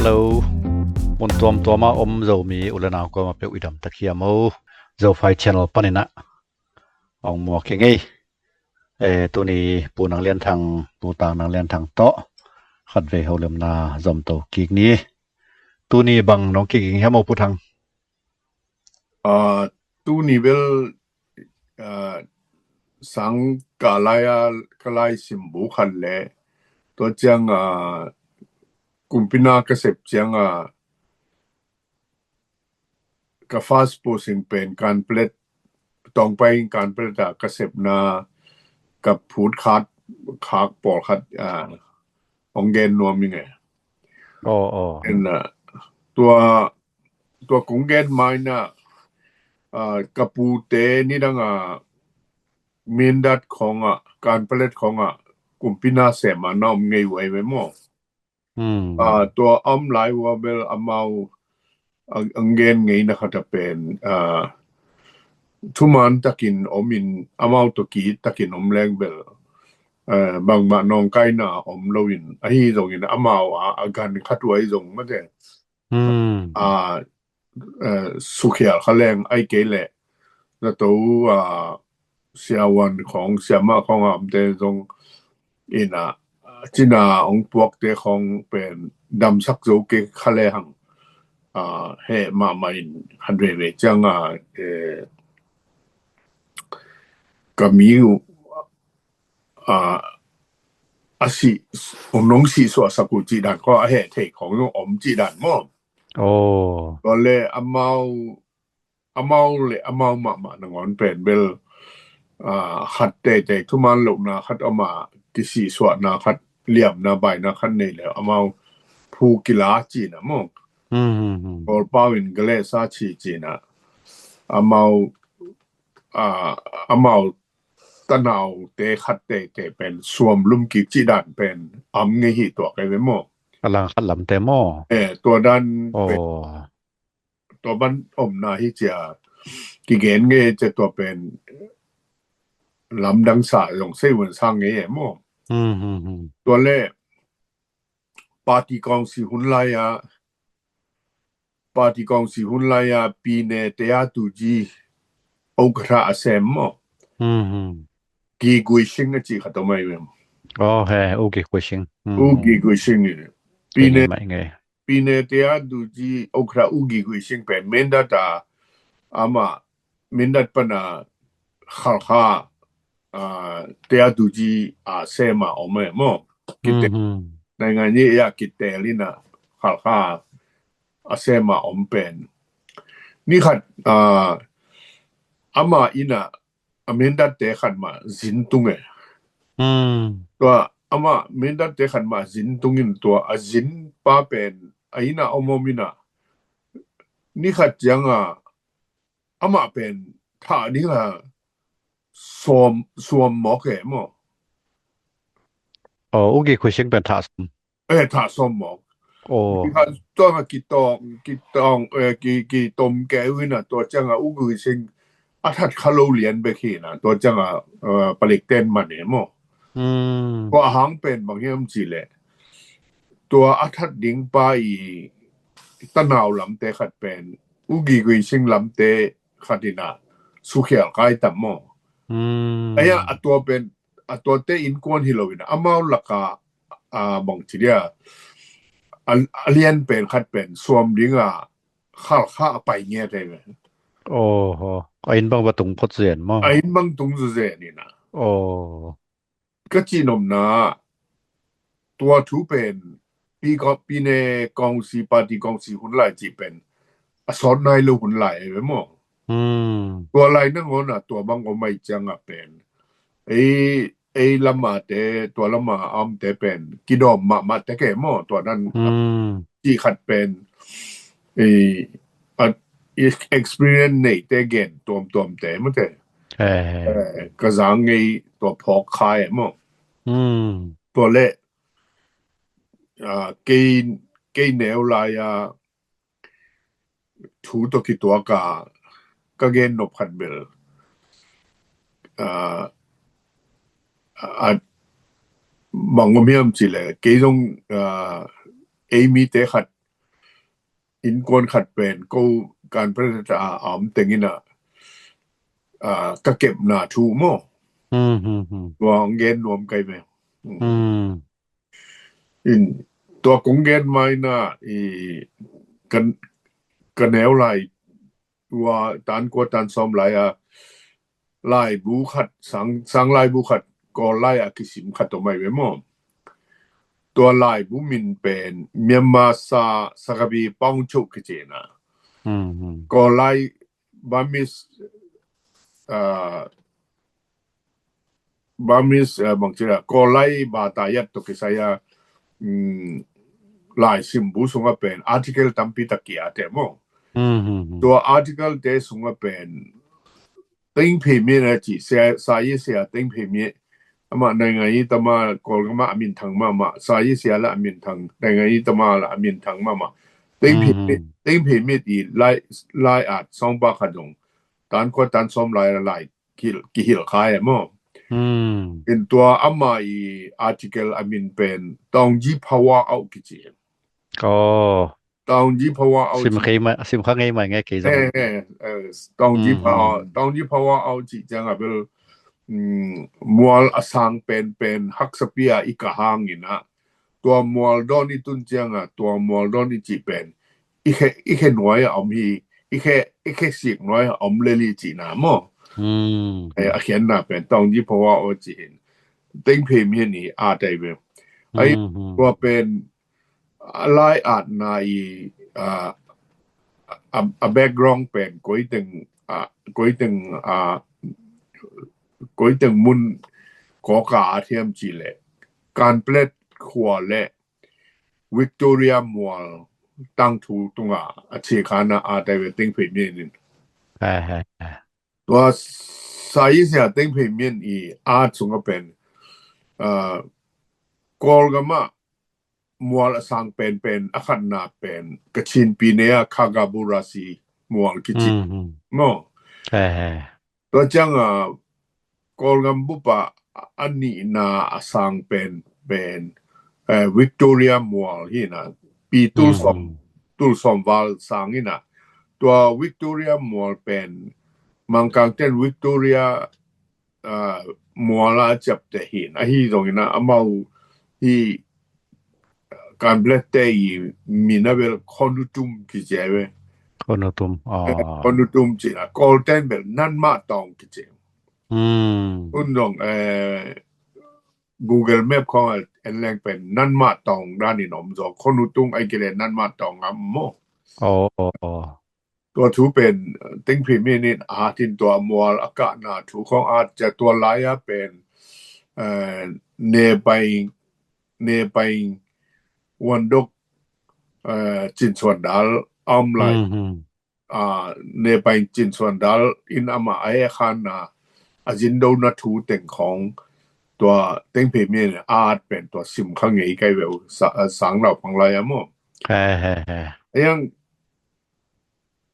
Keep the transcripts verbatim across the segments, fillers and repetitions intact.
Hello. Mun tuamtuam a om Zomi u le nau kuamah peuh i dam tak hiam o. Zofai channel panin ah hong muak hi ing ei. Eh, tuni Pu Nang Lian Thang, Pu Tang Nang Lian Thang tawh khatvei holimna zomto kik ni. Tuni bang nong kiging hiam o, Pu Thang? Ah, tuni bel, ah, sang ka lai a, ka lai sim bu khat le, tua ciang, ah, kumpina ka sep ciang, ah, ka first posting pen Kanpetlet, Tawngpai Kanpetlet a ka sepna, ka phut khat, khak pawlkhat, ah, hong gen nuam ing e. Aw, aw. En, ah, tua, tua kong gen ma in ah, ah, ka pute nidang a Mindat khawng ah, Kanpetlet khawng ah, kumpina sem a na om ngei uh ei ve maw. Hmm. Ah, tua om lai uh a bel amau a, a gen ngeina khat a pen, ah, thuman takin om in, amau tawh ki-it takin om leng bel, eh, bangmah nawngkaina om loin, ahi zongin amau a, a gan khat uh ahi zong mate. Hmm. Ah, eh, sukhial kha leng, ahih kei leh zato, ah, siavuan khawng, siamah khawng a omte zong in ah, cina hong puakte khawng pen damsak zo kei kha lehang, ah, heh mahmah in khat veivei ciang a, eh, ka mi uh, ah, a sih, hong nong sihsuahsak uh cih dan khawng a heh thei khawng zong om cih dan maw. Aw. Tua le amau, amau le amau mahmah nangawn pen bel, ah, khat teitei thuman lohna khat om a, kisihsuahna khat, liamna baina khat nei le amau phu kila cihna maw. Hmm, hmm, hmm. Kawlpau in galesa ci cihna. Amau, ah, amau tanaute khat teitei pen suam lum kik cih dan pen om ngei hi tua kei ve maw. A lang khat lamte maw. Eh, tua dan pen, aw, tua ban omna hi cia kigen ngei cia tua pen lamdang sa zong sei vun sang ngei e maw. Hmm, hmm, hmm. Tua le party kawngsi hun lai a, party kawngsi hun lai a pine te a tu ji o ka tha a sem maw. Hmm, hmm. Ki Gui Sing a cih khat om ai vem. Aw, he, U Gi Gui Sing. Hmm. U Gi Gui Sing i. Pine, mai ngei. Pine te a tu ji o ka tha U Gi Gui Sing pen Mindat a, amah Mindat pan a Khalkha, ah, te a tu ji a sem a om e maw. Kite, hmm, hmm, naingan ni a kitel in a Khalkha a sem a om pen. Ni khat, ah, amah in a, a Mindat te khat mah zin tung e. Hmm. Tua amah Mindat te khat mah zin tung in tua a zin pa pen a in a om om in a. Ni khat ciang a amah pen thah ding a suam, suam mawk e maw. Aw, U Gi Gui Sing pen thah suam. Eh, thah suam mawk. Aw. Tua nga kitawng, kitawng, eh, ki, kitom kei uh in a, tua ciang a U Gi Gui Sing a that kha lo lian bek hi in a, tua ciang a, eh, palik ten man e maw. Hmm. Tua a hang pen bang hiam cih leh, tua a that ding pa i tanau lamte khat pen U Gi Gui Sing lamte khat in a sukhial kai tam maw. Hmm. Ahi a, a tua pen, a tuate innkuan hi lo in a, amau lak a, a, bang ci dia, a, a lian pen khat pen suam ding a Khalkha a pai ngiat e. Aw, aw. A inn bang va tung phot zen maw. A inn bang tung zu zen in a. Aw. Ka cih nopna, tua thu pen, pi ko, pine kawngsi, party kawngsi hun lai cih pen a sawt nai lo hun lai e ve maw. Hmm. Tua lai nangawn a tua bang om ai ciang a pen, ei, ei lam a te, tua lam a om te pen kidawm mahmah tek e maw, tua dan. Hmm. Cih khat pen, eh, a, experience neite gen tuamtuamte mate. Eh. Eh, ka zang ngei tua phawk kha e maw. Hmm. Tua le, ah, kei, kei neu lai a thu tawh kituak a ka gen nop khat bel, ah, a, bang om hiam cih leh, kei zong, ah, ei mite khat innkuan khat pen ko Kanpetlet a om teng in ah, ah, ka kepna thu maw. Hmm, hmm, hmm. Tua hong gen nuam kai ve. Hmm. Hmm. In, tua kong gen mai na i kan, ka neu lai tua tan kua tan sawm lai a laibu khat, sang, sang laibu khat, Kawl lai a kisim khat om mai ve maw. Tua laibu min pen Myanmar Sa, Sagabi Paung Cho kici na. Hmm, hmm. Kawl lai Burmese, ah, Burmese, ah, bang ci la, Kawl lai Batayat tawh kisai a, mm, laisimbu sungah pen article tampi tak ki-at e maw. Hmm, hmm, hmm. Tua article te sungah pen Teng Phe Miet a ci, Sia, Sa Yi Sia Teng Phe Miet. Amah နိုင်ငံရေးသမား, Kawlgam ah a minthang mahmah, Sa Yi Sia lah a minthang, နိုင်ငံရေးသမား lah a minthang mahmah. Teng Phe Miet, hmm, Teng Phe Miet i lai, lai-at sawngpa khat zong tan kua tan sawm lai a lai kihilh, kihilh kha e maw. Hmm. In tua amah i article a min pen Taungyi Power Out kici. Oh. Taungyi Power Out. Sim kha ngei mai, sim kha ngei mai nge kei zong. Eh, eh, eh, Taungyi, hmm, Power, hmm, Taungyi Power Out ci ciang a bel, mm, mual a sang penpen haksa pi a i kah hangin ah, tua mual dawn i tun ciang a, tua mual dawn i cih pen i khe, i khe nuai a om hi, i khe, i khe sik nuai a om lel hi cihna maw. Hmm. Eh, a khiatna pen Taungyi Power Out ci in Teng Phe Miet in i-at ahi ve. Ahi, hmm, hmm, tua pen a lai-atna i, ah, a, a background pen koi teng, ah, koi teng, ah, koi teng mun kawk a at hiam cih leh Kanpetlet khua le Victoria mual tangthu tungah a cikhana at ahi ve Teng Phe Miet in. Eh, eh, eh. Tua Sa Yi Sia Teng Phe Miet i-at sungah pen, ah, Kawlgam ah mual a sang penpen a khatna pen Kachin pine a Khagaburasi mual kici. Hmm, hmm. Maw. Eh, eh. Tua ciang a Kawlgam bup ah a nihna a sang penpen, eh, Victoria mual hi na, pi tul sawm, hmm, tul sawm val sang hi na. Tua Victoria mual pen Mangkangten Victoria, ah, mual a ciapteh hi na. Ahi zongin ah amau hi Kanpetlet te i min a bel Khonutum kici ahi ve. Khonutum, ah. Eh, Khonutum ci na, Kawlten bel Nanmah Tawng kici. Hmm. Tun zong, eh, Google Map khawng a en leng pen Nanmah Tawng danin om zaw, Khonutum ahih kei leh Nanmah Tawng a om maw. Oh, oh, oh. Tua thu pen, eh, Teng Phe Miet in a-at in tua mual a kahna thu khawng a-at ciang tua lai-a pen, eh, Ne Paing, Ne Paing Wandok, eh, Cin Suan Dal a om lai. Hmm, hmm. Ah, Ne Paing Cin Suan Dal in amah a hehkhanna, a zindona thu teng khawng tua Teng Phe Miet in a-at pen tua sim kha ngei kai ve uh, sa-, eh, sang naupang lai-a maw. He, he, he. Ahiang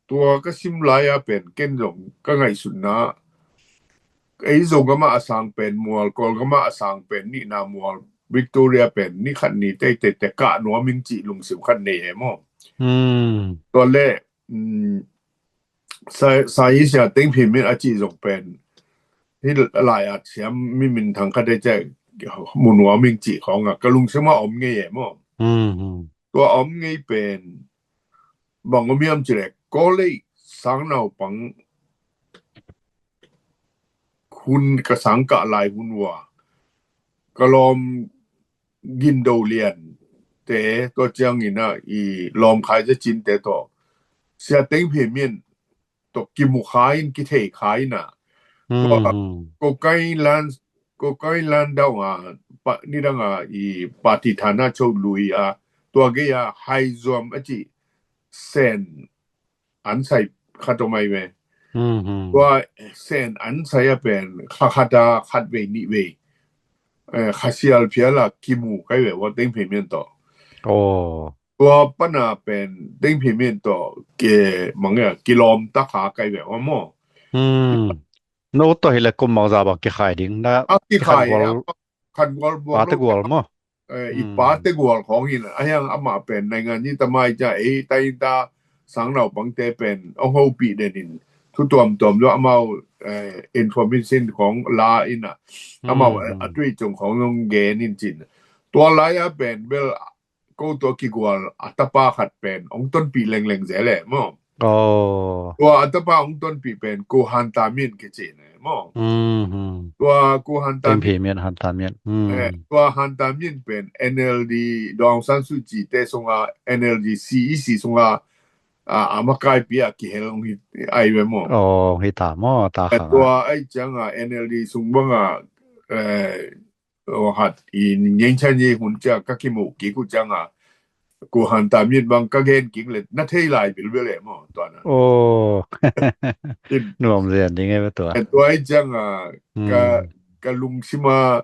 tua ka sim lai-a pen ken zong ka ngaihsutna, ei Zogam ah a sang pen mual, Kawlgam ah a sang pen nihna mual, Victoria pen ni khat ni teitei te kah nuam ing cih lungsim khat nei e maw. Hmm. Tua leh, mm, Sa-, Sa Yi Sia Teng Phe Miet a cih zong pen hih lai-at siam mi minthang khat ei ciah mu nuam ing cih khawng a ka lungsim ah om ngei e maw. Hmm, hmm. Tua om ngei pen bang om hiam cih leh, college sang naupang hun ka sang kah lai hun uh a, ka lawm Gin Do Lian te tawh ciangin ah i lawm Khai Za Cin te tawh Sia Teng Phe Miet tawh kimu kha in, kithei kha in ah. Hmm, tua hmm. Ko Kai Lan, ko Kai Lan dau a, pa, nidang a i party thana chau lui a, tua gei a Hai Zuam a cih Sen an sai khat om ai ve. Hmm, hmm. Tua Sen an sai a pen kha khat a khat vei nih vei, eh, kha sial phial a kimu kai ve ua Teng Phe Miet tawh. Oh. Tua pana pen Teng Phe Miet tawh ke mang e kilawm ta kha kai ve ua maw. Hmm. No tawh hi le kum mang za bang kikhai ding na. A kikhai, khan gual, khan gual buak pate lo gual maw. Eh, i pate gual khawng hi na. Ahiang amah pen naingan ni tamai ca ei ta in ta sang naupangte pen ong hopih den in, thu tuamtuam lo amau, eh, information khong la in a, amau a tui cung khong zong gen in cin. Tua lai-a pen bel ko tua kigual a tapa khat pen ong tonpih lengleng zel e maw. Tua a tapa ong tonpih pen Ko Han Ta Min kici ne maw. Tua Ko Han Ta Min, tua Han Ta Min pen N L D, Daw Aung San Suu Kyi te sunga, N L D C E C sunga a makaipi a kihel ong hi ai ve maw. Tua ai cianga N L D sung banga, eh, hat i ngenchan ye hun cia ka kimu kik uh cianga Ko Han Ta Min bang ka gen kik le na thei lai bilbil e maw tua na. Nuam zen ding e tua. Tua ai cianga ka, ka lungsima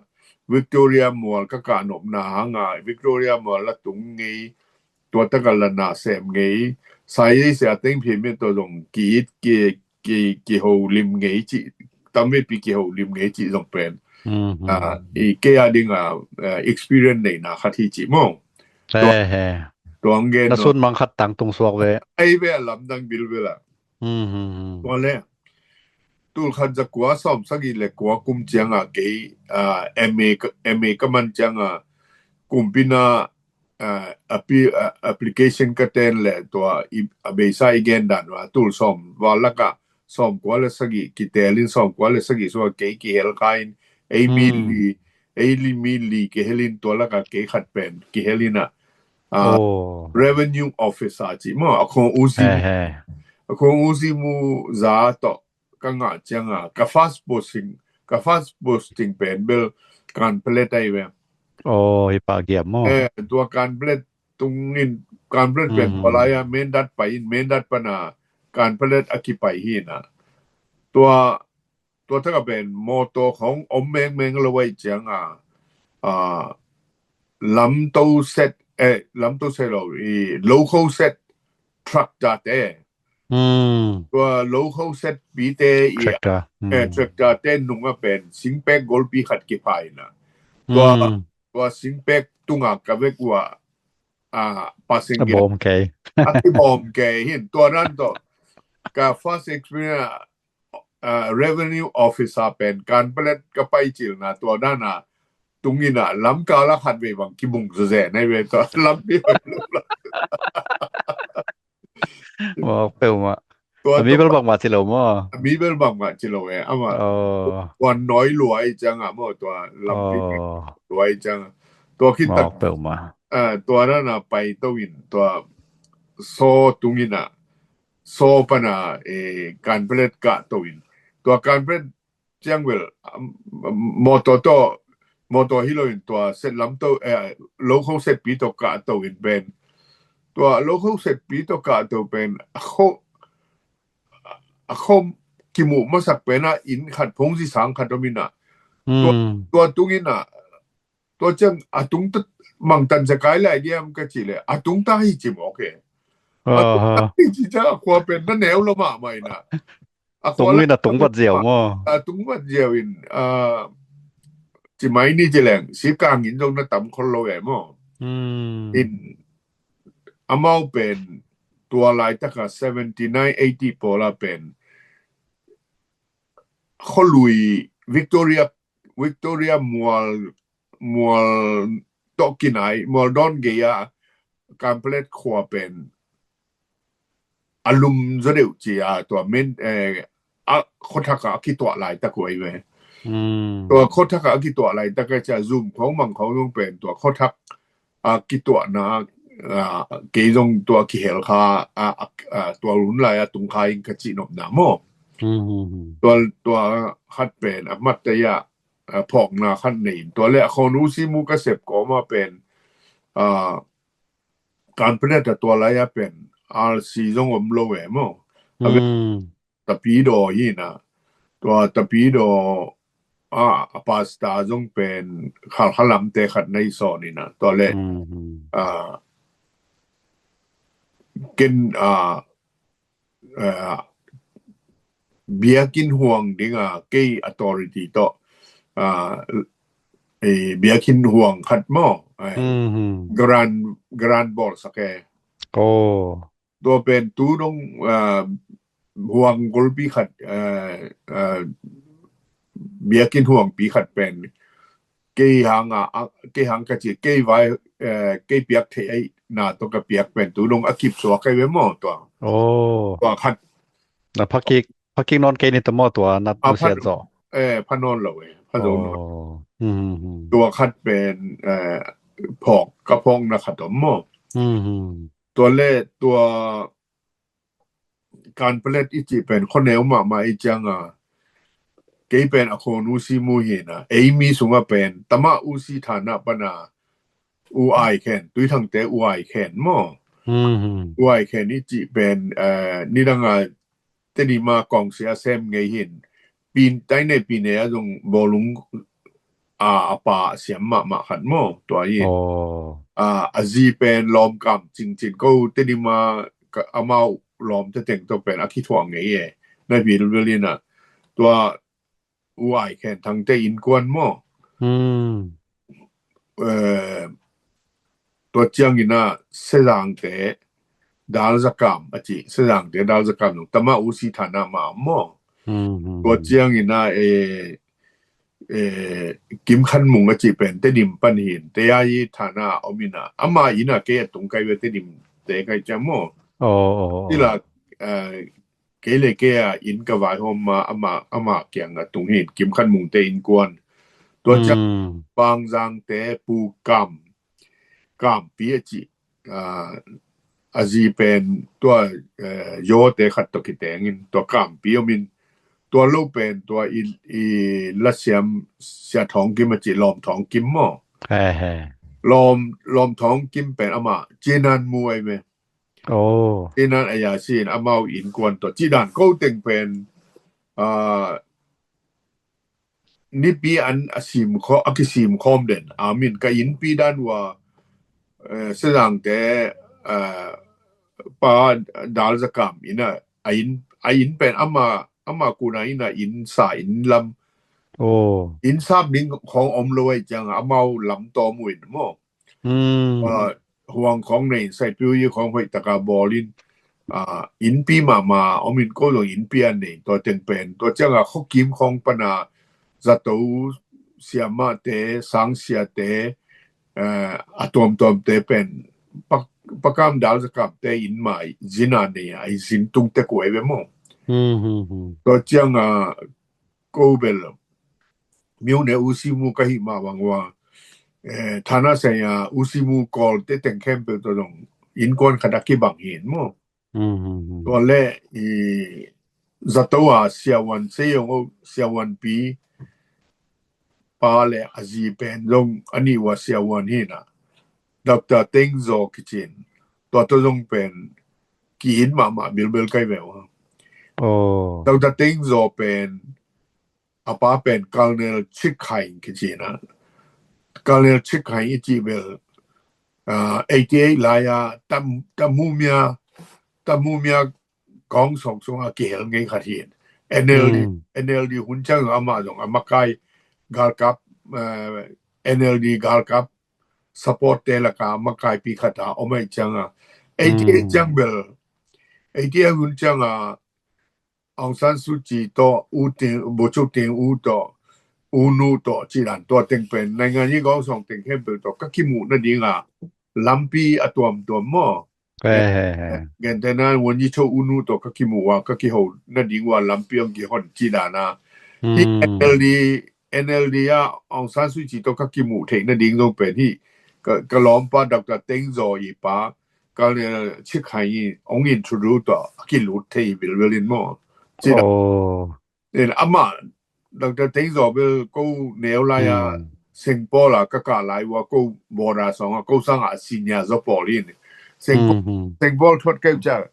Victoria Mual ka kah nopna hanga Victoria Mual la tung ngei, tua taka la na sem ngei, sai ei sia teng phi mi tua zong ki it ki ki kiho lim ngei ci, tamvepi kiho lim ngei ci zong pen. I kei a dinga experience neina khat hi ci maw. Tuang gen na sun mang khat tang tung suak ve. Ei ve a lamdang bilbil a. Tua le tulkhat zakua sawm sagih le kua kum cianga kei M A ka man cianga kumpina application ka ten le tua a beisa i gen dan va tul sawm va laka sawm kua le sagih kitelin sawm kua le sagih sua kei kihel khain ei mi li, ei li mi li kihelin tua laka kei khat pen kihelin a revenue officer ci maw a khong uzi, a khong uzi mu za tawh ka ngah cianga ka first posting, ka first posting pen bel Kanpalet ai ve. Aw, hi pah giam maw. Tua Kanpalet tungin, Kanpalet pen tua lai-a Mindat pai in, Mindat pana Kanpalet a kipai hi na. Tua, tua taka pen mawtaw khong om mengmeng lo ai cianga lamto set, eh, lamto set lo i local set tractor te. Tua local set pite i tractor te nunga pen singpek golpi khat kiphai na. Tua, tua singpek tunga ka vek ua a pasing a bawm kei, a kibawm kei hin tua dan tawh ka first experience. Revenue officer pen Kanpalet ka pai cilna tua dana tungina lamkala khat vei bang kibung zazen ai ve tua lampi bang. Mawk peuhmah. Tua mi bel bangmah ci lo maw? Mi bel bangmah ci lo e ama. Tua noi luai cianga maw tua lampi luai cianga. Tua khit tak peuhmah. Tua dana pai to in tua saw tungina saw pana Kanpalet kah to in tua Kanpalet ciang vel mawtaw tawh, mawtaw hi lo in tua set lamto, local set pi tawh kah to in pen tua local set pi tawh kah to pen a kho, a kho kimuh masak pena inn khat phungzi sang khat om ina tua tungina tua ciang a tung mangtan zakai lai diam ka ci le a tung ta hi ci mawk e. A tung ta hi ci ciang a khua pen na neu lo mahmah ina. A tung in a tung vat ziau maw? A tung vat ziau in ci mai ni ci leng si kang in zong na tam khol lo e maw? In amau pen tua laitaka seventy nine eighty pawla pen kholui Victoria, Victoria mual, mual tawh kinai, mual dawn gei-a Kanpalet khua pen a lum zaw deuh ci-a tua men a khuathak a kituah laitak uh ahi ve. Tua khuathak a kituah laitak a cia zum khong mang khong zong pen tua khuathak a kituahna kei zong tua kihel kha tua hun lai a tung kha in ka cihnopna maw? Tua, tua khat pen a mat taya phawkna khat nei in tua le a khawnu simu ka sep kawma pen Kanpalet a tua lai a pen R C zong om lo e maw? Tapidaw hi na tua tapidaw a pastor zong pen khalkhalamte khat na hi sawn ina tua le ken biakinn huang dinga kei authority tawh biakinn huang khat maw? Grant, grant bawlsak e. Tua pen tu dong, ah, huang golpi khat, ah, ah, biakinn huangpi khat pen kei hang a, a, kei hang ka ci, kei vai, eh, kei piak thei ai na to ka piak pen tu dong a kip suak kai ve maw tua. Oh. Tua khat. Na phakik, phakik non kei ni ta maw tua na. Ah, tu sian zo. Eh, pha non lo eh, pha zo lo. Oh. Hmm, hmm, hmm. Tua khat pen, eh, phawk, ka phawk na khat om maw. Hmm, hmm. Tua le tua Kanpalet i cih pen khuaneu mahmah i cianga, kei pen a khon usi mu hi na, ei mi sunga pen tama usi thana pana u ai khen, tuithangte u ai khen maw. Hmm. U ai khen i cih pen, eh, nidanga Tedim a kongsia sem ngei hin, pin tainei pine a zong bawlung a, a pa a siam mahmah khat maw tua hi. Oh. A, a zi pen lawmkam cingcin ko Tedim a amau lawm te teng to pen a kithuah ngei e. Na vilvel ina tua u ai khen thangte innkuan maw. Hmm. Eh, tua ciangina Sezangte dal zakam a ci, Sezangte dal zakam nung tama usi thana ma maw. Hmm, hmm, tua ciangina, eh, eh, Kim Khan Mung a ci pen Tedim pan hin, te ai thana omina, ama ina kei a tung kai ve Tedim te kai ciang maw. Oh, oh, oh. Tila, eh, kei le kei a inn ka vaihawm ma ama, ama kiang a tung hin Kim Khan Mung te innkuan. Tua ciang Pangzangte Pu Kam, Kampi a ci, ah, a zi pen tua, eh, yote khat to kitengin tua Kampi omin tua lo pen tua i, i lasiam Sia Thawng Kim a ci Lawm Thawng Kim maw. He, he. Lawm, Lawm Thawng Kim pen ama cinan mu ai me. Oh. Cinan a ya sin amau innkuan to ci dan ko teng pen, ah, nipi an a sim kho, a kisim khawm den. A min ka innpi dan ua, eh, Sezangte, eh, pa dal zakam ina, a inn, a inn pen ama, ama kuna ina inn sa inn lam. Oh. Inn sap ding khong om lo ai ciang amau lam tawm uh in maw. Hmm. Ah, huang khawng nei, saipiu i khawng hoih taka bawlin, ah, innpi mahmah, omin ko zong innpi an nei, tua teng pen, tua cianga khuakim khawng pana, zato siamahte, sangsiate, eh, a tuamtuamte pen, pak, pakam dal zakamte inn mai, zina nei, ai zin tung te kuai ve maw. Hmm, hmm, hmm. Tua cianga, ko bel, miu ne usimu ka hih mah bang ua, eh, thana saya usimu kawl te teng khempeuh tawh zong innkuan khat a kibang hin maw. Hmm, hmm, hmm. Tua le, i, zato a siawan, seiong o siawan pi, pa le a zi pen zong a nih ua siawan hina. Doctor Teng Zaw kicin. Tua tawh zong pen ki-in mahmah bilbel kai ve ua. Oh. Doctor Teng Zaw pen a pa pen Colonel Chik Hai kicina. Colonel Chik Hai i ci bel, ah, eighty eight lai a tam, tamumia, tamumia kong song song a kihel ngei khat hin. N L D, hmm, N L D hun ciang ama zong a makai galkap, eh, N L D galkap support te laka makai pi khat a om ai ciang a. Eighty eight, hmm, ciang bel, eighty eight hun ciang a Aung San Suu Kyi tawh, U Tin, Bogyoke Tin U tawh, U Nu tawh, ci dan tua teng pen, naingan i gawng sawng teng khempeuh tawh, ka kimuh nading a, lampi a tuamtuam maw. He, he, he. Gentena, Won Yi Cho U Nu tawh ka kimuh a, ka kiho nading a, lampi ang kihon ci dan a. Hi, hmm, N L D, N L D a, Aung San Suu Kyi tawh ka kimuh theih nading zong pen hi, ka, ka lawmpa Doctor Teng Zaw i pa, Colonel Chik Hai in ong introduce tawh a kilut thei bilbel in maw. Ci dan. Oh. In ama, Doctor Teng Zaw bel ko neu lai a, hmm, Saint Paul a ka kah lai ua ko border song a ko sang a senior zaw pawl in. Saint Paul, hmm, hmm, Saint Paul thuat kai cia,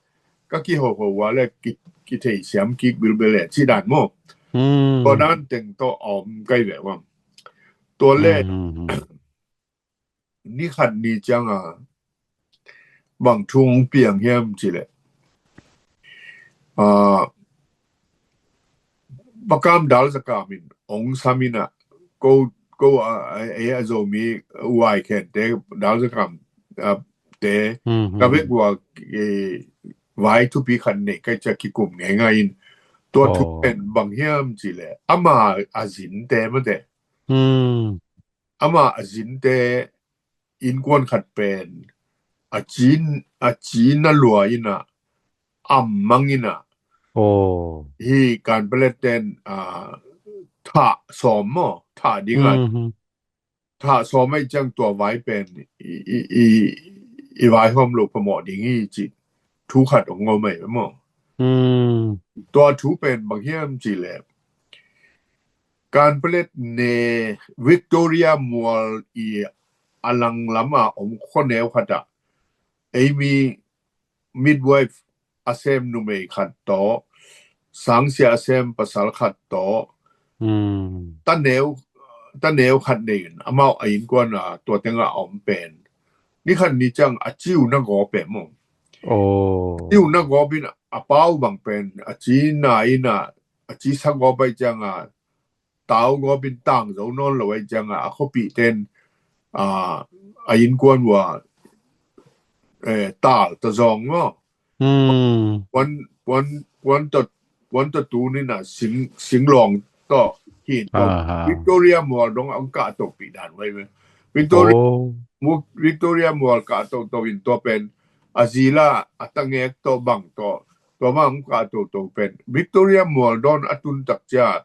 ka kiho ho ua le ki, kithei siam kik bilbel le, ci dan maw. Hmm. Tua dan teng tawh om kai ve ua. Tua le, hmm, hmm, hmm. Ni khat ni ciang a, bang thu ong piang hiam ci le. Ah, pakam dal zakam in, ong sam in a, ko, ko a, a, a Zomi uai khen te, dal zakam, ah, te, hmm, hmm, ka vek ua, eh, vai thupi khat nei ka ci a kikum ngeingai in. Tua thu pen bang hiam cih leh ama a zinte mate. Ama a zinte innkuan khat pen a cin a cin a lua in a am mang in a hi Kanpalet ten thah sawm maw, thah ding a thah sawm aih ciang tua vai pen i, i, i, i vaihawm lo phamawh ding hi ci thu khat ong om aih maw. Tua thu pen bang hiam cih leh Kanpalet ne Victoria mual i a langlam a om khuaneu khat ah eimi midwife a sem numei khat tawh, sangsia a sem pasal khat tawh, taneu taneu khat nei in amau a innkuan a tua teng a om pen ni khat ni ciang a ciu na gawp e maw. Ciu na gawp in a pau bang pen a ci na in a, a ci sa gawp aih ciang a tau gawp in tang zo nawn lo aih ciang a, a khuapih ten a innkuan uh a tal ta zawng maw. Puan puan puan ta puan ta tu ni na sing singlawng tawh hin tawh Victoria mual dong ang kah to pi dan vai ve. Victoria Victoria mual kah to to in tua pen a zila a tangek tawh bang tawh tua bang ang kah to to pen Victoria mual dawn a tun tak cia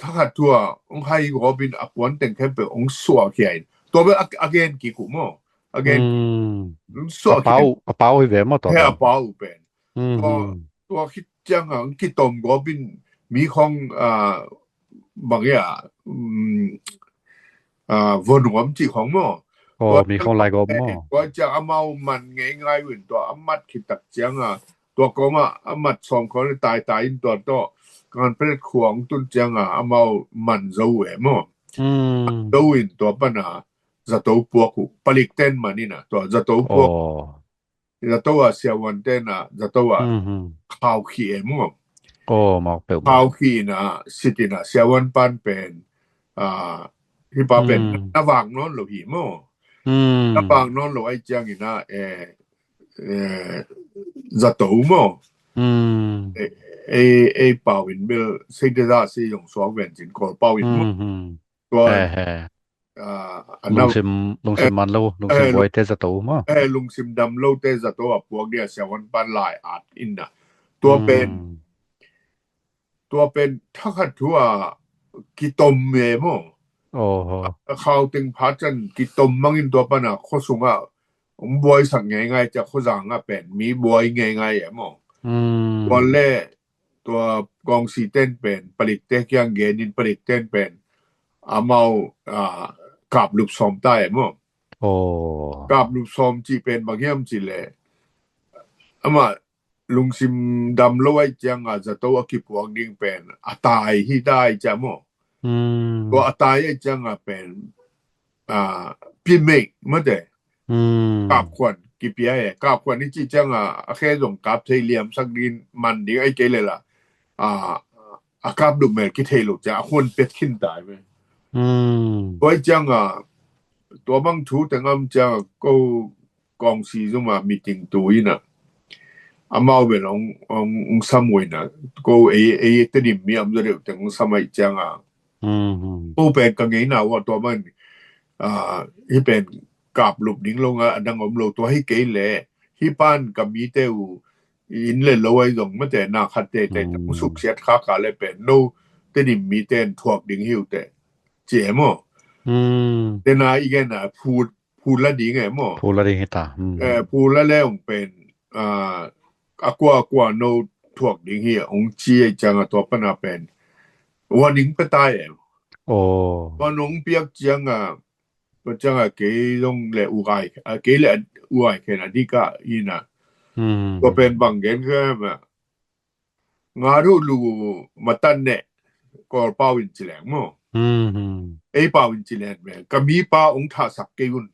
thakhat thu a ong hai gawp in a puan teng khempeuh ong suah khia in tua bel a gen kik uh maw. A gen ong suah khia in a pau hi ve maw tua he a pau pen. Tua khit ciang a ong kitom gawp in mi khong bang ia von gawm cih khong maw. Mi khong lai gawp maw. Tua ciang amau man ngeingai uh in tua a mat khit tak ciang a tua kawm ah a mat sawm khawng le taitai in tua tawh Kanpalet khua ong tun ciang a amau man zo uh e maw. Man zo uh in tua pan a zato puak uh, palik ten man in a tua zato puak. Zato a siavuan ten a zato a khau khih e maw. Khau khih in a sit in a siavuan pan pen hi pa pen na vak nawn lo hi maw. Na vak nawn lo aih ciang in a zato maw. Ei pau in bel sei te za sei zong suak ven cin Kawl pau in maw. Tua lungsim man lo, lungsim buai te zato maw. Lungsim dam lo te zato a puak dia siavuan pan lai at in a tua pen tua pen thakhat thu a kitom e maw. A khau teng pha can kitom mang in tua pan a khua sung a ong buaisak ngeingai cia khua zang a pen mi buai ngeingai e maw. Tua le tua kawngsi ten pen palik te kiang gen in palik ten pen amau kaplup sawm ta e maw. Kaplup sawm cih pen bang hiam cih leh amah lungsim dam lo aih ciang a zato a kipuak ding pen a tai hi ta aih ciang maw. Tua a tai aih ciang a pen pimeih mate kapkhuan kipia e. Kapkhuan i cih ciang a a khe zong kap thei liamsak ding man ding aih kei le la a kaplup mel kithei lo ciang a khuan pet khin tai ve. Tua aih ciang a tua bang thu teng am ciang a ko kawngsi zum a meeting tu in a amau bel ong ong ong sam uh in a ko ei ei Tedim mi am zaw deuh teng ong sam aih ciang a ko pen ka ngeina uh a tua man hi pen kaplup ding lo nga a dang om lo tua hi kei le hi pan ka mite uh in le lo aih zong mate na khat te te ong suksiat kha ka le pen no Tedim mite in thuak ding hi uh te ci e maw. Tena i gen a phut phula ding e maw. Phula ding hi ta. Phula le ong pen a kua kua no thuak ding hi ong ci e ciang a tua pan a pen warning pe ta e. Tua nong piak ciang a tua ciang a kei zong le ugai a kei le ugai khen a dik a in a tua pen bang gen khe ma nga thu lu matan ne Kawl pau in ci leng maw. Ei pau in ci leng me ka mi pa ong thahsak kei un.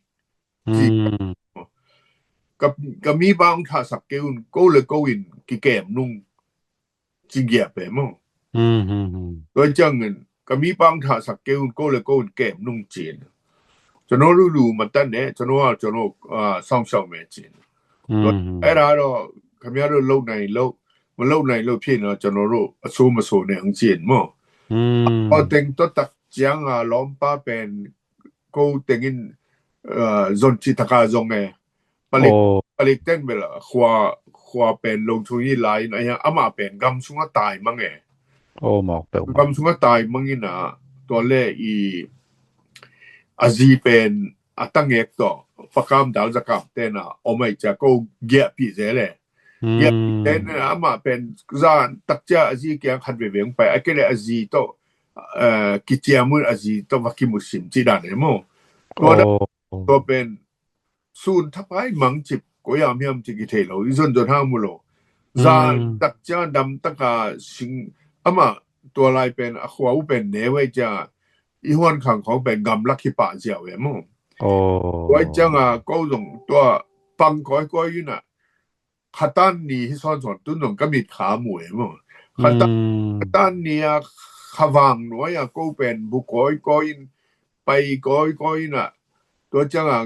Ka mi pa ong thahsak kei un ko le ko in kikem nung ci giap e maw. Tua ciang in ka mi pa ong thahsak kei un ko le ko in kem nung ci in. Cano lu lu matan ne cano a cano sawng sawng me ci in. Ai ra lo ခင်ဗျားတို့လုပ်နိုင်လို့မလုပ်နိုင်လို့ဖြစ်နေတော့ကျွန်တော်တို့အဆိုးမဆိုးနဲ့အောင်ကျင့်မို့ อืม အပေါ်တင်တော့တကြံဟာလောမ်ပါပင်ကိုတင်ရင်အဲဇွန်ချီတကားဇုံငယ်ပလိတ် โอ้ ပလိတ်တင်ဘယ်ခွာခွာပင်လုံချုံကြီးလာရင်အရင်အမပင်ဂမ်ဆုငါတိုင်မငယ် โอ้ မอกเปล่า กำสุงตายมังอินะตัวเลขอีอาจีเป็นอัตงเอกต่อประกามดาวจะกำเตนะเอาไม่จะก็เกียปีเจเลย อืม เกียปีเจเนี่ยอามาเป็นจานตักเจ้าอาจีเกียงขัดเวงไปไอ้ก็เลยอาจีโตเอ่อกิจเจียมุนอาจีโตวักกิมุสิมจีดานเนี่ยโม โอ้ ตัวนั้น ตัวเป็นศูนย์ทับไอ้มังจิบก็ยามยามจิกิเทโลอีส่วนจนห้ามุโล อืม จานตักเจ้าดำตักกาสิงอามาตัวลายเป็นอควาเป็นเนไว้จ้าอีห้วนขังของเป็นกำลักขิปะเจียวเอโม โอ้ ไว้จังอ่ะก็ส่งตัวปังก้อยก้อยอยู่น่ะ ขะตันนี่ที่ซ้อนสอนตุ้นนงก็มีขาหมวยมั้งขะตัน อืม ขะตันเนี่ยขะวางหน่วยอ่ะก็เป็นบุกอยก้อยไปก้อยก้อยน่ะ ตัวจังอ่ะ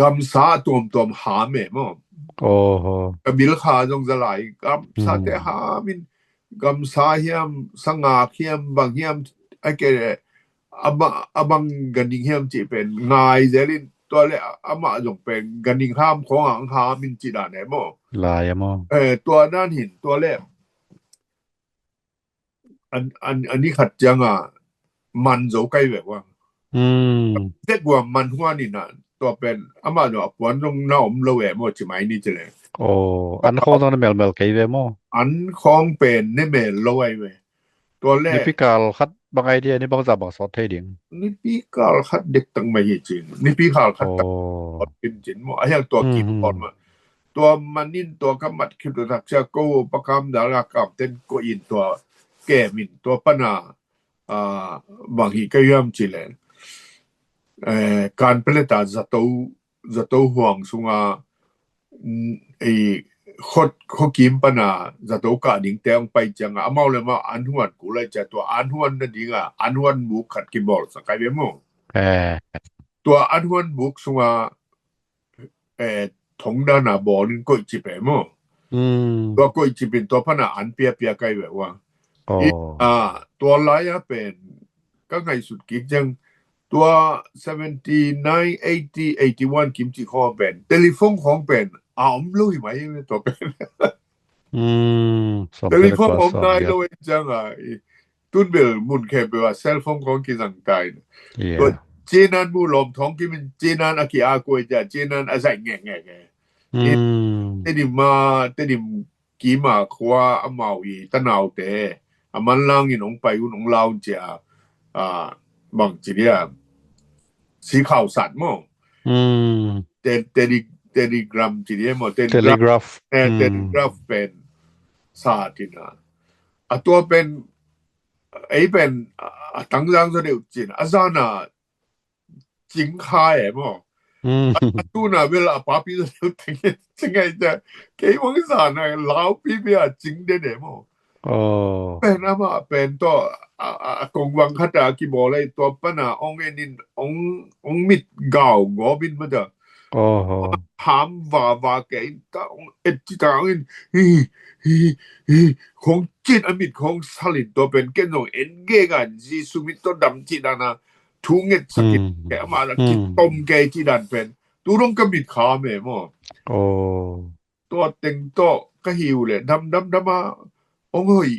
กำสาตวมตวมหาเมมั้ง โอ้โห กะบิลขาจงสลายกำสา อืม แต่หามินกำสาเฮียมสง่าเฮียมบางเฮียมไอ้แก အမအမန်ဂနင်းဟမ်ချီပန်ငိုင်ဇဲလင်းတွာလဲအမအဇုံပန်ဂနင်းဟမ်ခေါင်းဟမ်ဟမ်မင်းချီဒၣ်နဲမော် လာယမော် အဲတွာနန်းဟင်တွာလဲအန်အန်အနိခတ်ကျင်းအမန်ဇုံကိုင်ဝဲဝါ อืม ဒက်ဝါမန်ဟွာနင်းနတွာပန်အမအဇုံအပွန်ဇုံနအုံးလဝဲမော်ချီမိုင်နင်းချီလဲ โอ้ อันของต้องในแมลแมลไกลเว้ยโม อันของเป็นในแมลลอยเว้ย ตัวแรก นี่ปีกาลขัดบางไอเดียนี่บางจ่าบางสอดเทดิง นี่ปีกาลขัดเด็กตั้งไม่จริง นี่ปีกาลขัดตั้ง โอ้ สอดเป็นจริงหมดไอ้อย่างตัวกินก่อนมา ตัวมันนินตัวกำมัดคิดตัวทักเชื่อโก้ประกำดารากรรมเต้นโกอินตัวแก่มินตัวปนาอ่าบางทีก็ย่อมจีแลนเอ่อการเปลตาจะโตจะโตห่วงสุงา ไอ้ขดขดกิมปนาจะโตกะดิ่งแตงไปจังอะเมาเลยมาอันหวนกูเลยจะตัวอันหวนนั่นดิ่งอะอันหวนบุกขัดกิบอลสกายเบมง เออ ตัวอันหวนบุกสุงาเออทงด้านหน้าบอลนี่ก็จิเปมง อืม ตัวก็จิเป็นตัวพนาอันเปียเปียไกลแบบว่า อ๋อ อีอ่าตัวไลอะเป็นก็ไงสุดกิกจังตัว seventy nine eighty eighty one กิมจิข้อเป็นเทเลโฟนของเป็นอ่าผมรู้ไหมตัวเป็น อืม เทเลโฟนผมนายโดยจังอ่ะอีตุนเบลมุนแค่แปลว่าเซลโฟนของกินสังตายนะ เย่ ตัวจีนันมูลมท้องกินเป็นจีนันอากิอาโกยจะจีนันอาศัยแง่แง่แง่ อืม เตดิมมาเตดิมกี่มาคว้าอาเมาอีตะนาวเตอามันล่างอีน้องไปอุนองลาวเจียอ่าบางจีเดียสีขาวสัตว์โม อืม เตเตดิเตดิกรัมจีเดียโมเตดิกรัม Telegraph เออ อืม เตดิกราฟเป็นศาสตร์ที่นะอ่ะตัวเป็นไอ้เป็นอ่ะตั้งร่างตัวเดียวจีนอาจารย์น่ะจิงคายโม อืม อ่ะตู้น่ะเวลาปาปีตัวเดียวถึงยังไงจะเกี่ยวังศาสตร์น่ะลาวปีเปียจิงเด่นโม โอ้ เป็นอะมาเป็นตัวอ่ะอ่ะกงวังคาตากิบอลเลยตัวปนาองเอนินององมิดเก่าโกบินมาเถอะ โอ้โห หามว่าว่าแกอินตาองเอ็ดจิตาองอินฮีฮีฮีของจิตอมิตของสลิดตัวเป็นเกนองเอ็นเกกันจีสุมิตตัวดำจิตานะทุงเอ็ดสกิดแกมาละกิดต้มแกจิดันเป็นตูรงกมิดขาเมมอ โอ้ ตัวเต็งโตก็หิวเลยดำดำดำมาองเฮย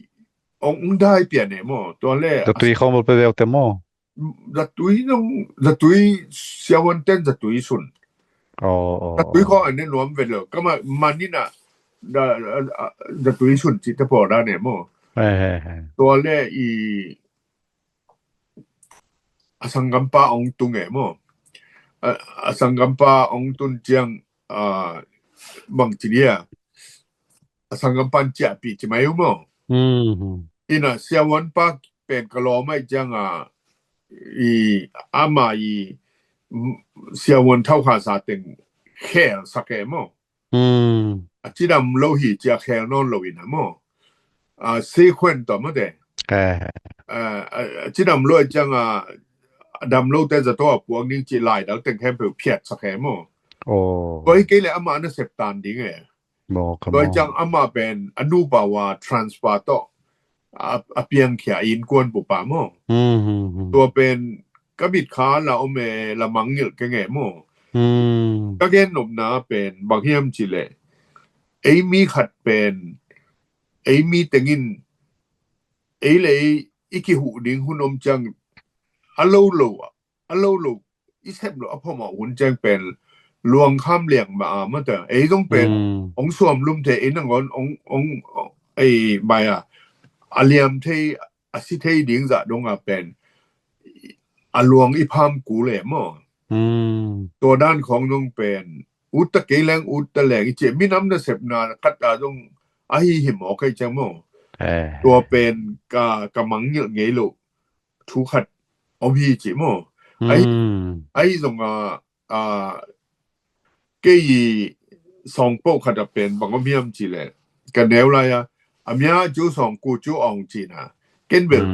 องได้เปลี่ยนเนี่ยมอตัวแรก จะตุยของมันไปแววแต่มอ จะตุยน้องจะตุยเสียวันเต้นจะตุยสุน อ๋อ อ๋อ จะตุยของอันนี้รวมไปเลยก็มามันนี่นะจะจะตุยสุนจิตพอได้เนี่ยมอ เออเออเออ ตัวแรกอี อสังกัมปาองตุงเอมอ อสังกัมปาองตุนเจียงอ่าบางทีเนี่ยอสังกัมปันเจียปีจิมายุมอ อืม อินะเสียวันปาเป็นกะลอไม่จังอ่ะอีอามาอีเสียวันเท่าขาสาเต็งแค่สักเอมอ อืม อ่ะจิดำโลหิตจะแค่นอนโลอินะมอ อ่าซีเควนต์ต่อมาเด เออ อ่าอ่าจิดำโลจังอ่ะดำโลแต่จะตัวปวงนิ่งจิหลายดังเต็งแคมเปญเพียดสักแค่มอ โอ้ ก็ให้เกลเลยอามานะเสพตานดีไง Tua ciang amah pen a nupa uh a transfer tawh a piangkhia innkuan pupa maw. Tua pen ka mitkha la om e, la mangngilh keng e maw. Ka gen nopna pen bang hiam cih leh, ei mi khat pen, ei mi tengin, ei le ei i kihuh ding hun om ciang a lo lo a lo lo i sep lo a phomawh hun ciang pen luang kham liang mah a, mate, ei zong pen ong suam lum thei, ei nangawn ong, ong, ei mai a, a liam thei, a si thei ding zah dong a pen a luang i pham kul e maw. Tua dan khawng zong pen ut ta kei leng, ut ta leng i ci, minam nasepna khat a zong ahi hi maw, kei ciang maw. Tua pen ka, ka mangngilh ngei lo thu khat om hi ci maw. Ahi, ahi zong a, a, kei i sawngpoh khat a pen bang om hiam cih leh, ka neu lai a, a mya a cu sawng ku cu awng cihna. Ken bel,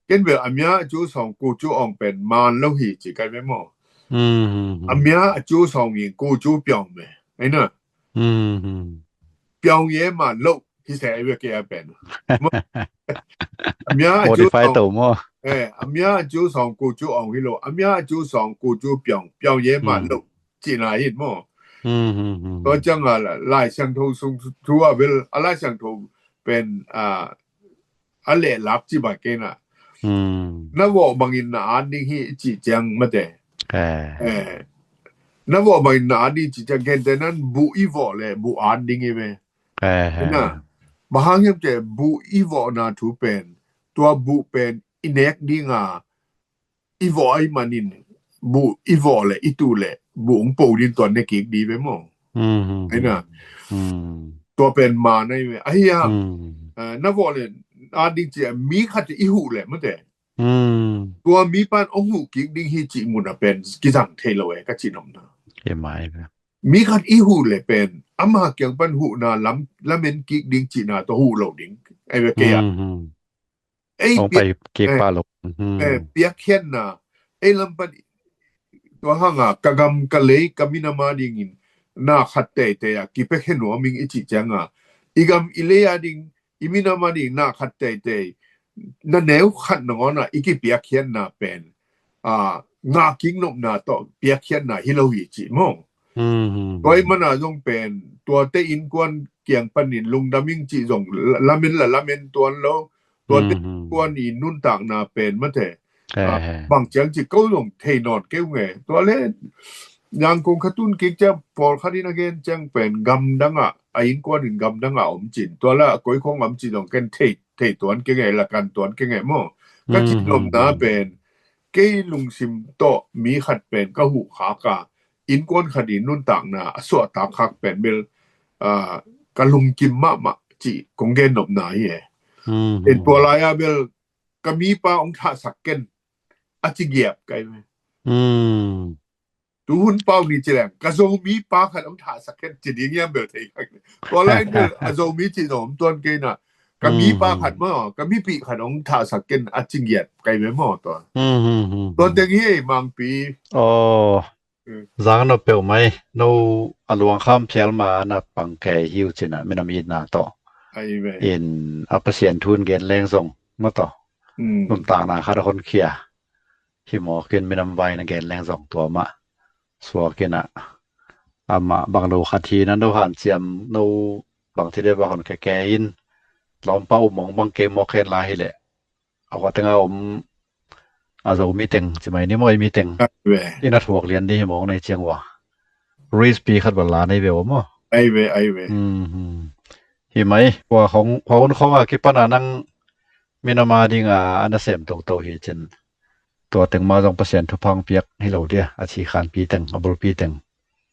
ken bel a mya a cu sawng ku cu awng pen man lo hi ci kai ve maw. A mya a cu sawng in ku cu piawng me. Ei na. Piawng ye man lo hi se ai ve kei a pen. A mya a cu sawng, eh, a mya a cu sawng ku cu awng hi lo, a mya a cu sawng ku cu piawng, piawng ye man lo cihna hi maw. Tua ciang a Lai Siangtho sung thu a bel, a Lai Siangtho pen a, a lehlak ci ba kei na. Na vawh bangin na at ding hi i cih ciang, mate. Na vawh bangin na at ding cih ciang, gentehna in buh i vawh leh buh at ding hi ve. Ina, bang hang hiam cih leh buh i vawhna thu pen, tua buh pen i nek ding a, i vawh ahih manin buh i vawh leh i tuh leh buh hong po ding, tua ne kik ding ve maw. Ina, tua pen man ahi ve. Ahi a, na vawh leh at ding cih a, mi khat i huh leh, mate, tua mi pan hong huh kik ding hi cih mun a pen kizang thei lo e, ka cih nopna. Mi khat i huh leh pen ama kiang pan huhna lam, lamen kik ding cihna tawh huh lo ding. Ai ve kei a. Ei piak, eh, piakkhiatna, ei lam pan, tua hang a ka gam ka lei ka minam a dingin na khat teitei a kipiakkhiat nuam ing i cih ciang a, i gam i lei a ding, i minam a ding na khat teitei, na neu khat nangawn a i kipiakkhiatna pen, a, ngah kik nopna tawh piakkhiatna hi lo hi cih maw. Tua ahih man a zong pen tuate innkuan kiang panin lungdam ing cih zong la-, lamen la lamen tuan lo. Tuate innkuan i nuntakna pen, mate, a, bang ciang cih ko zong thei nawn kei ung e. Tua leh Yangon kha tun kik ciang pawlkhat in a gen ciang pen gamdang ah, a innkuan in gamdang ah om cin, tua leh a koi khawng om cin zong ken thei, thei tuan kei nge, la kan tuan kei nge maw. Ka cih nopna pen, kei lungsim tawh mi khat pen ka huh khak a, innkuan khat i nuntakna a suahtak khak pen bel, a, ka lungkim mahmah cih kong gen nopna hi e. In tua lai a bel ka mipa hong thahsak ken a ci giap kai ve. Tu hun pau ni ci leng, ka Zomi pa khat hong thahsak ken ci ding hiam bel thei kha. Tua lai bel a Zomi ci zong om tuan kei na. Ka mipa khat maw, ka mipih khat hong thahsak ken a ci giat kai ve maw tua. Tua teng hi ei Mangpi. Aw. Zang nop peuhmah ei, no a luangkham phial ma na pang kei hi uh cin a, minam itna tawh. Ai ve. In a Pasian thu in gen leng zong maw tua. Nuntakna khat a honkhia hi mawk in, minam vai na gen leng zong tua mah suak in a, amah bang lo khat hi na, no hanciam, no bang thil e bang hon keke in, lawmpa um mawng bang kei mawk hen la hi leh, a hua teng a om a Zomi teng ci mai ni maw, ei mi teng. Ai ve. In a thuak lian ding hi mawng nei ciang ua. Rispi khat bal la nei ve ua maw. Ai ve, ai ve. Hi mai, hua khong, hua hun khong a kipan a nang minam a ding a, a nasem toto hi cin. Tua teng ma zong Pasian thupha hong piak hi lo dia, a ci khanpi teng, a bulpi teng.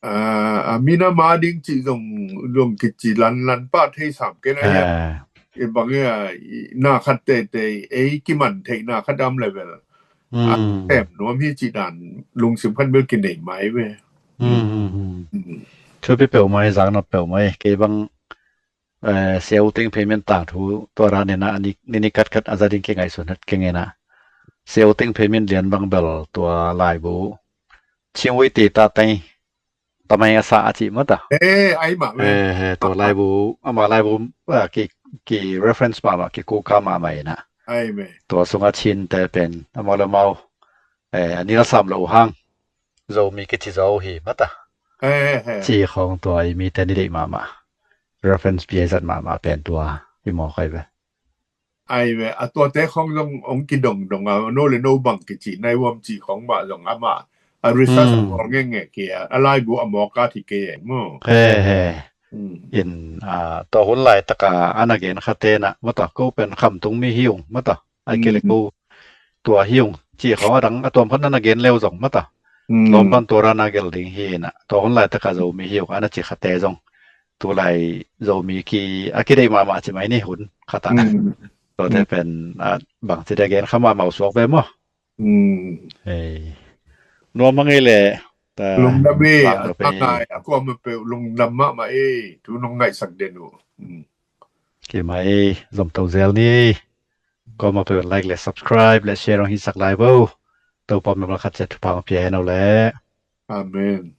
A, a minam a ding cih zong, zong kici lanlan pah thei sam ken a hiam. I bang e a, i, na khat teitei, ei kiman theihna khat om level. A sem nuam hi cih dan, lungsim khat bel kinei mai ve. Thupi peuhmah ei, zang nop peuhmah ei, kei bang eh, Sia U Teng Phemin tangthu tua ra nena, a ni, ni, ni khat khat a za ding kingaihsun het kei nge na. Sia U Teng Phemin lian bang bel tua laibu Cingwei ti ta tei tamai a sa a cih mata. Eh, ai mah me. Eh, he, tua laibu, ama laibu, ah, ki, ki reference mahmah, ki kuka mahmah ina. Ai me. Tua sunga Chin te pen, ama le mau, eh, ani la sam lo hang. Zomi kici zo hi mata. Eh, he. Ci khong tua i mi te ni dei mahmah. Reference pi zat mahmah pen tua i mo kai ve. Ai ve, a tuate khong zong ong kidongdong a, no le no bang kici nai uam ci khong mah zong ama a research a pawl ngenge kia, a laibu a mawk a thi kei e maw. He, he. In, a, tua hun laitaka ana gen khate na mata, ko pen Khamtung mi hi ung mata, ai kei le ko tua hi ung ci khong a dang a tuam khat na na gen leu zong mata. Lawm pan tua ra na gel ding hi na, tua hun laitaka Zomi hi ung ana ci khate zong. Tulai Zomi ki a kidei mahmah ci mai ni hun khat ah. Tuate pen, a, bangci dia gen kha mahmah uh suak ve maw. Hei. Nuam hang ei le. Lungdam ei, a kuama peuh lungdam mahmah ei, thu nong ngaihsak den uh. Kei mai, zom to zel ni. Kuama peuh like le subscribe le share hong hisak lai vo. Topa mel khat ciat thupha hong pia hen o le. Amen.